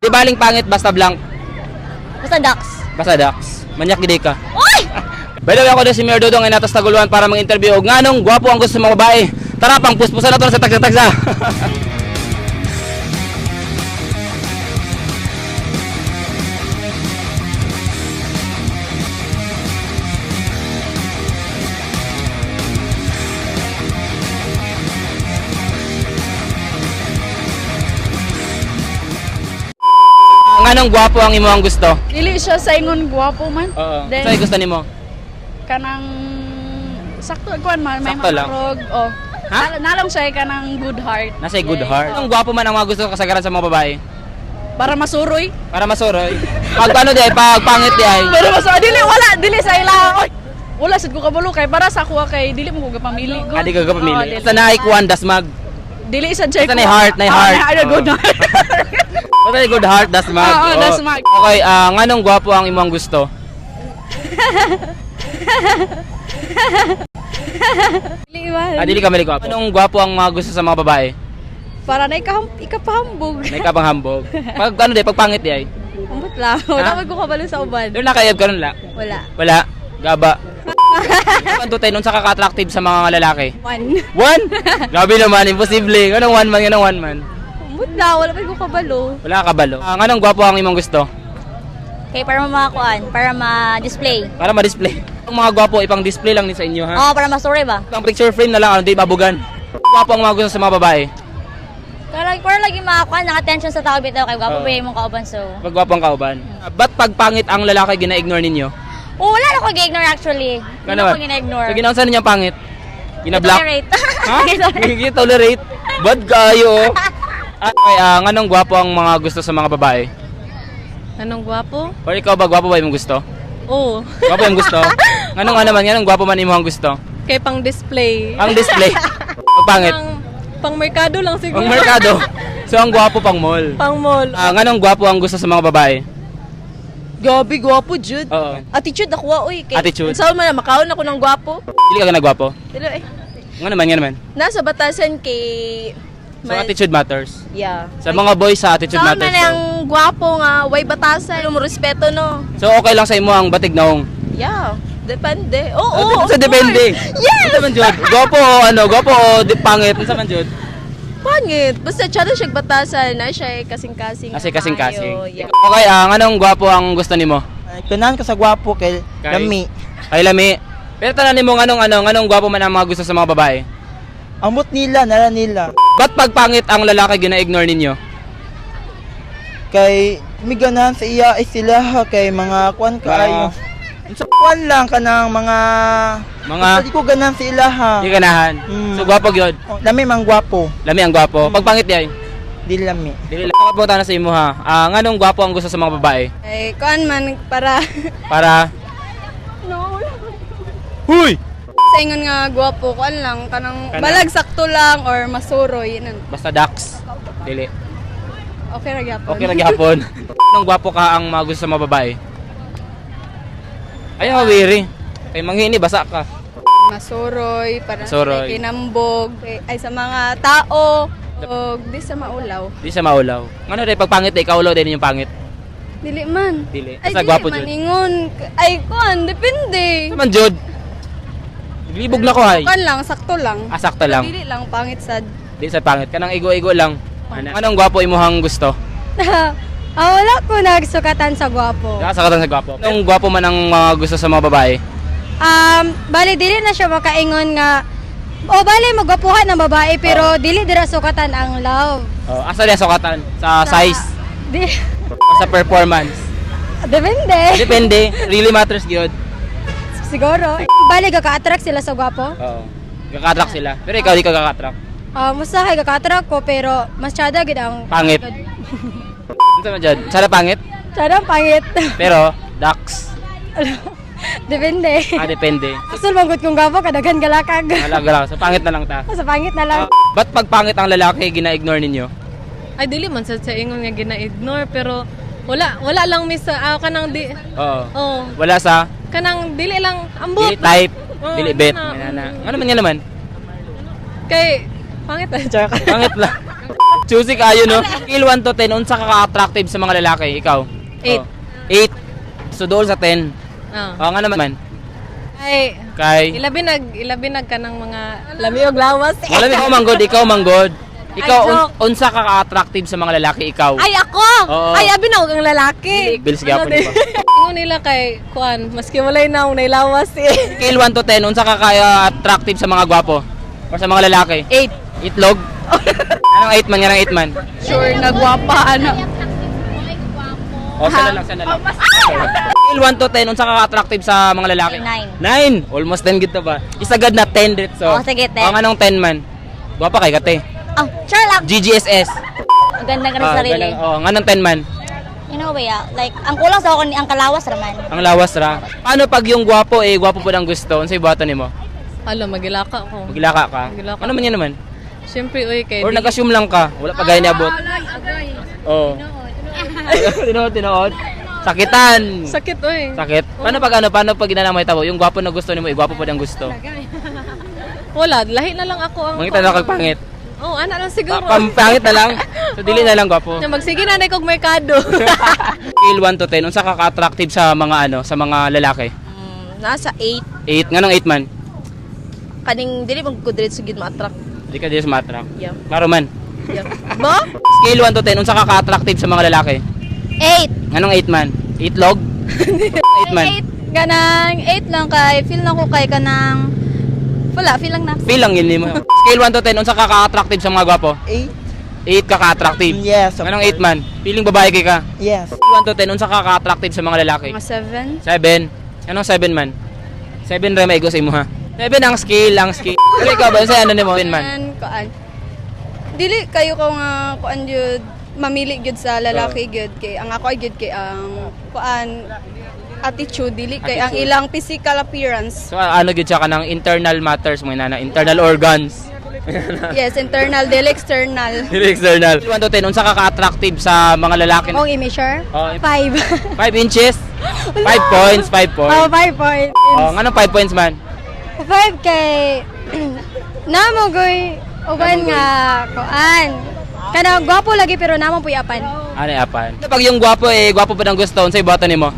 Di baling pangit basta blank. Basta ducks. Basta dax. Manyak gid ka. Uy! By the way, ako din si Mayor Dodong ay natas Taguluan para mag-interview og nganong gwapo ang gusto sa mga babae. Tara, pang puspusan na to sa tagsa-tagsa. Nganong gwapo ang imo ang gusto? Dili siya sa ingon gwapo man. Oo. Then, Sa'yo gusto nimo? kanang sakto kuan man may Sakto lang. makarog. Oh. Ha? Nalang siya kanang good heart. Nasa good Yeah. heart. Ang gwapo man ang mga gusto kasagaran sa mga babae. Para masuroy. Para masuroy. Pag ano di ay, pag pangit di ay. Para masuroy. Dili wala dili sa ila. Oy. Wala sad ko kabalo kay para sa kuha kay dili mo ko gapamili. Good. Adi ka Oo, kapamili. dili. Basta naay kuan dasmag. Dili sad siya. Basta na heart, na heart. Ah, good Oo. heart. Basta na good heart dasmag. Oo, Oo. dasmag. Okay, nganong gwapo ang imong gusto? Dili man. Ah, dili ka mali gwapo. Anong gwapo ang mga gusto sa mga babae? Para na ikapahambog. Nay ka bang hambog? Pag ano di, pag pangit di ay. Ambot lang. Ha? Wala ko kabalo sa uban. Doon nakayab ka nun la. Wala. Wala. Gaba. Ano tayo nun sa kaka-attractive sa mga lalaki? One. One? Grabe naman, imposible. Anong one man, anong one man? Ambot na, wala pa ko kabalo. Wala ka kabalo. Nganong gwapo ang imong gusto? Okay, para makakuan, para ma-display. Para ma-display. Ang mga gwapo, ipang display lang ni sa inyo, ha? Oo, para masuroy ba? Pang picture frame na lang, ano, di babugan. Gwapo ang mga gusto sa mga babae. Para lagi makakuan ng attention sa tao bitaw kay gwapo Oo. pa imong kauban so. Pag gwapo ang kauban. Ba't pag pangit ang lalaki, gina-ignore ninyo? Oh, wala na ko gi-ignore actually. Ano Wala ba? ko gina-ignore. So, ginaunsa ninyo ang pangit? Gina-block? Tolerate. Ha? Gina-tolerate? Bad kayo. Okay, nganong gwapo ang mga gusto sa mga babae? Anong gwapo? Or ikaw ba, gwapo ba yung gusto? Oo. Gwapo yung gusto? Nganong ano man, nganong gwapo man imo ang gusto? Kay pang display. Ang display. Pag pangit. Pang merkado lang siguro. Ang merkado. So, ang gwapo pang mall. Pang mall. Nganong gwapo ang gusto sa mga babae? Gabi, gwapo, Jude. Oo. Attitude ako, uy. Kay, Attitude. Saan man na, makaon ako ng gwapo. Dili ka na gwapo? Dili, eh. Nga naman, nga naman. Nasa batasan kay... So, attitude matters. Yeah. Sa mga boys, sa attitude Saan matters. man ang gwapo nga, way batasan, mo respeto, no? So, okay lang sa imo ang batig naong. Yeah. Depende. Oo, Sa of depende. course. Yes! Unsa man jud? Gwapo o ano, gwapo o pangit, unsa man jud? Pangit. Basta tsada siya batasan, na siya kasing-kasing. Kasi kasing-kasing. Ayo, yeah. Okay, anong gwapo ang gusto nimo? Ay, Ganahan ko sa gwapo kay Kay? lami. Ay lami. Pero tanan nimo nganong ano, nganong gwapo man ang mga gusto sa mga babae? Amot nila, nara nila. Ba't pag pangit ang lalaki gina-ignore ninyo? Kay mi ganahan sa iya ay sila ha, kay mga kuan kaayo. Sa kuan lang kanang mga Mga Basta di ko ganahan sa ila ha. di ganahan. Mm. So gwapo gyud. Oh, Lami mang gwapo, Lami ang gwapo. Pag pangit di ay. di lami. Dili lang ako na sa imo ha. Nganong gwapo ang gusto sa mga babae? Ay, kuan man para Para no. Huy! Sa ingon nga gwapo kuan lang kanang Kanang- balag sakto lang or masuroy nan. Basta ducks. Dili. Okay ra gyapon. Okay ra gyapon. Nung gwapo ka ang mga gusto sa mga babae? Ay, hawiri. Kay manghini basa ka. Masuroy para Masuroy. sa kinambog ay sa mga tao og di sa maulaw. Di siya maulaw. Ngano day pag pangit ikaw ulaw din yung pangit. Dili man. Dili. Ay, Basta dili gwapo man jud. ingon. Ay kuan depende. Sa man jud. Naglibog na ko hay. Kuan lang sakto lang. Ah, sakto lang. Dili lang pangit sad. Di sa pangit. Kanang igo-igo lang. Ano? Anong gwapo imuhang gusto? Wala ko nagsukatan sa gwapo. Nakasakatan sa gwapo. Anong gwapo man ang mga gusto sa mga babae? Bali dili na siya makaingon nga o bali magwapuhan ng babae pero dili dira sukatan ang love. Oh, asa niya sukatan? Sa size? Di, O sa performance? depende. Depende. Really matters gyud. Siguro. Bali gaka-attract sila sa gwapo. Oo. Gaka-attract sila. Pero ikaw di ka gaka-attract. Musa kay gaka-attract ko pero mas tsada gid ang Pangit. Unsa man jud? Sana pangit? Tsada ang pangit. Pero ducks. Depende. Ah, depende. Asul manggod kong gwapo kadaghan galakag. Wala gala. So pangit na lang ta. Sa pangit na lang. Ba't pag pangit ang lalaki gina-ignore ninyo? Ay, dili man sad sa ingon nga gina-ignore, pero wala lang mi sa, kanang di, Oo. oh, Wala sa kanang dili lang, ambot. dili type, Oo, dili bet. na. Nga na. Ano man nga naman? Kay, pangit na, char. Pangit lang. Choosy kayo, no? Scale 1 to 10, unsa ka ka-attractive sa mga lalaki? Ikaw? 8. Oh. 8. So, doon sa 10. Oh. Oh, nga naman. Ay, Kay? ilabi nag kanang mga lami og lawas. Wala, ikaw manggod, ikaw manggod. Ikaw, Ay, joke. unsa ka ka-attractive sa mga lalaki, ikaw? Ay, ako! Oo. Ay, abi na og ang lalaki. Bills gyapon Ano, pa. Ingon nila kay kuan, maski walay na nay lawas eh. Scale 1 to 10, unsa ka ka-attractive sa mga gwapo? Or sa mga lalaki? 8. Itlog? Anong 8 man? Anong 8 man? Sure, nagwapa, ano. O, sana lang, sana lang. Scale 1 to 10, unsa ka ka-attractive sa mga lalaki? 9. 9! Almost 10 gid to ba? Isagad na 10 dito. Oh, sige, 10. O, ang anong 10 man? Gwapa kay kate. Oh, sure lang. GGSS. Ang ganda ka ng sarili. Oh, nganong 10 man? You know ba ya? Like, ang kulang sa ako ni ang kalawas raman. Ang lawas ra. Paano pag yung gwapo eh, gwapo po ang gusto? Unsay buhaton nimo? Alo, magilaka ko. Magilaka ka. Magilaka. Ano man yan naman? Siyempre, uy, kay Or nag-assume lang ka, wala pa gaya niabot. Oo. Tinuod, tinuod. Sakitan. Sakit, uy. Sakit. Paano pag ano, paano pag ginanang may tabo? Yung gwapo na gusto nimo, eh, gwapo po ang gusto. Wala, lahi na lang ako ang Mangita na kag pangit. Oh, ana lang siguro. Pangit na lang. So dili na lang gwapo. Nya magsige na kog merkado. Scale 1 to 10, unsa ka ka-attractive sa mga ano, sa mga lalaki? Nasa 8. 8, nganong 8 man? Kaning dili man ko diretso gid ma-attract. Di ka dili ma-attract. Yeah. Klaro man. Yeah. Ba? Scale 1 to 10, unsa ka ka-attractive sa mga lalaki? 8. Nganong 8 man? Itlog? 8 man. 8 kanang 8 lang kay feel na ko kay kanang wala, feel lang na. Feel lang yun nimo. Scale 1 to 10, unsa ka ka-attractive sa mga gwapo? 8. 8 ka ka-attractive. Yes, of Nganong course. 8 man? Feeling babae kay ka? Yes. Scale 1 to 10, unsa ka ka-attractive sa mga lalaki? Mga 7. 7. Anong 7 man? 7 ra maigo sa imo ha. 7 ang scale, ang scale. Pero ikaw ba sa ano nimo 7 man? Kuan. Dili kayo ko nga kuan gyud mamili gyud sa lalaki gyud kay ang ako ay gyud kay ang kuan attitude, dili kay ang Attitude. ilang physical appearance. So ano gyud siya kanang internal matters mo inana, internal organs. Yes, internal dili external. Dili external. 1 to 10, unsa ka ka-attractive sa mga lalaki? Akong i-measure? Oh, 5. 5 inches? 5 points, 5 points. Oh, 5 points. Oh, nganong 5 points man? 5 kay namo goy uban nga kuan. Kanang gwapo lagi pero namo puy apan. Ano apan? Pag yung gwapo eh, gwapo pa ng gusto, unsay buhaton nimo?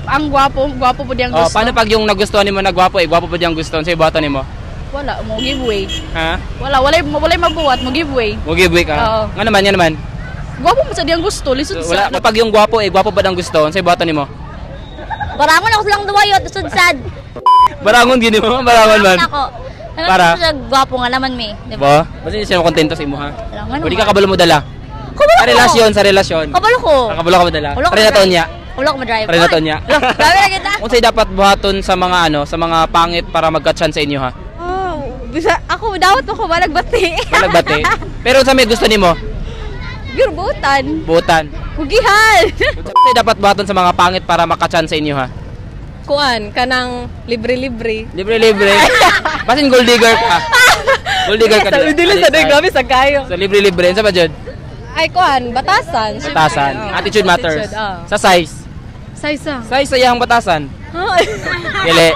Ang gwapo, gwapo po diyang Oh, gusto. paano pag yung nagustuhan nimo na gwapo eh, gwapo pa diyang gusto, unsay buhaton nimo? Wala, mo giveaway. Ha? Wala, walay mabuhat, mo giveaway. Mo giveaway ka. Oo. Nga naman. Gwapo mo sa diyang gusto, lisod So, wala sa. pag yung gwapo eh, gwapo pa ng gusto, unsay buhaton nimo? Barangon ako silang duwayot, sud-sad. Barangon gini mo, barangon man. Ako. Para? Para? Siya gwapo nga naman me, di ba? Ba? Basta hindi siya kontento sa imo ha. Wala nga O di naman. ka kabalo mo dala. Kabalo Sa ko. relasyon, sa relasyon. Kabalo ko. Kabalo ka mo dala. Wala ko Pre na ma-drive. niya. Wala ko ma-drive. Pre na to niya. Grabe na kita. Unsay dapat buhaton sa mga ano, sa mga pangit para magka-chance sa inyo ha? Oh, bisa ako dawat ko balagbati. Palagbati. Pero sa may gusto nimo, Girbutan. butan. Kugihan. Unsay dapat buhaton sa mga pangit para maka-chance sa inyo ha? Kuan, kanang libre-libre. Libre-libre. Basin gold digger ka. Gold digger ka. Sa dili sa day grabe sa kayo. So libre-libre unsa ba jud? Ay kuan, batasan. Syempre, Batasan. oo. Attitude matters. Attitude, oo. Sa size. Size ah. Size sa iyang batasan. Dili.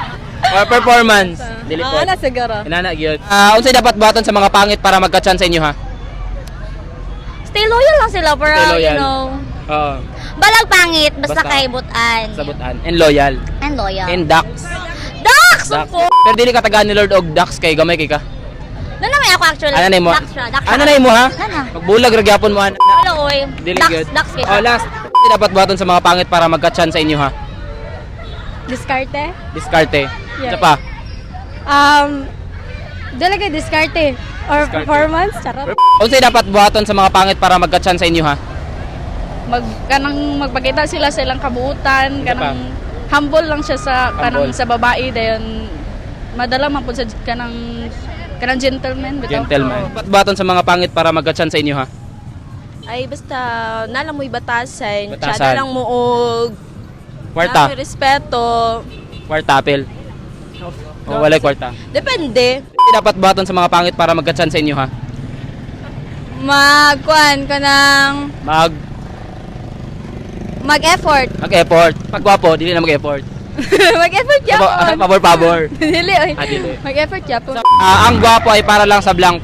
Or performance. Dili po. Ah, ana siguro. Inana gyud. Ah, unsay dapat buhaton sa mga pangit para magka-chance sa inyo ha? Stay loyal lang sila para, Stay loyal. you know. Oo. Balag pangit, basta, Basta. kay butan. Sa butan. And loyal. And loyal. And ducks. Ducks! Ducks. Of course. Pero dili ka tagaan ni Lord og ducks kay gamay kay ka. Doon na may ako actually. Ano na mo? Ducks siya, ducks Ano siya. na mo ha? Ano? Magbulag ra gyapon mo ana. Wala oy. Dili Ducks, gyud. ducks kay Oh, last. Unsay dapat buhaton sa mga pangit para magka-chance sa inyo ha? Diskarte. Diskarte. Yeah. Isa pa. Dalaga diskarte or Diskarte. performance. Charot. Unsay dapat buhaton sa mga pangit para magka-chance sa inyo ha? Kanang magpakita sila sa ilang kabuutan, Isa pa. kanang humble lang siya sa kanang Humble. sa babae dayon madala man pud sa kanang gentleman bitaw. Gentleman. Dapat buhaton sa mga pangit para magka-chance sa inyo ha? Ay basta nalang mo'y batasan, Batasan. Batasan. lang mo og Kwarta. namoy respeto. Kwarta apel. O walay kwarta. Depende. Unsay dapat buhaton sa mga pangit para magka-chance sa inyo ha? Magkuan ka ng Mag mag-effort. mag-effort. Pag gwapo, dili na mag-effort. Mag-effort yapon. Pabor pabor. Dili oy. Ah, dili. Mag-effort yapon. Ah, ang gwapo ay para lang sa blank.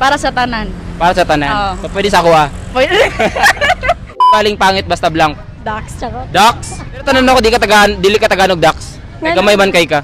Para sa tanan. Para sa tanan. Oo. So, pwede sa ako ah. Pwede. Baling pangit basta blank. Dax, charot. Ducks? Pero tanan ako, di ka tagaan, dili ka Tagalog ducks. Kay gamay man kay ka.